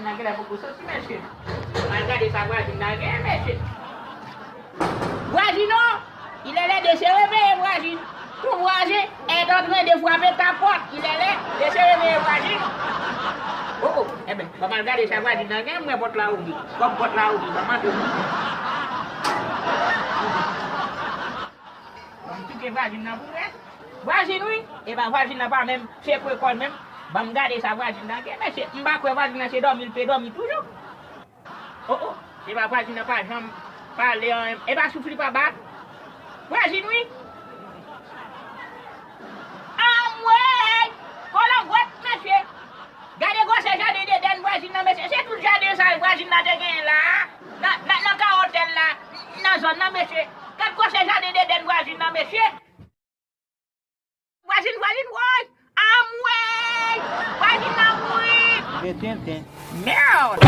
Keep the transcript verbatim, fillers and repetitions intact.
Nan genlè poko soti, mesye. Al gade sa vwazin nan gen, mesye. Vwazin, non! Il est l'heure de se réveiller, vwazin. Ton vwazen est en train de frapper ta porte. Il est l'heure de se réveiller, vwazin. Oh, oh. Enben, ban m al gade sa vwazin nan gen, mwen pòt la ouvri. Kòm pòt la ouvri, ban m antre. Ban m touke vwazin nan pou mwen. Vwazin, wi. Epa vwazin nan pa menm sekwe kò l menm. Ban m gade sa vwazin nan gen, mesye. M pa kwè vwazin nan se dòmi l pe dòmi toujou. Oh, oh. Epa vwazin nan pa janm pale anyen. Epa souf li pa bat. Vwazin, wi. Anmwey! Kolangwèt, mesye. Gade gwosè jaden de dèn vwazin nan, mesye. Se tout jaden sa vwazin nan te genyen la a. Nan, nan, nan kawotèl la. Nan zòn nan, mesye. Gad gwosè jaden de dèn vwazin nan, mesye. Vwazin, vwazin, woy! Anmwey! Vwazin nan mouri! Tenten, ten. Merde!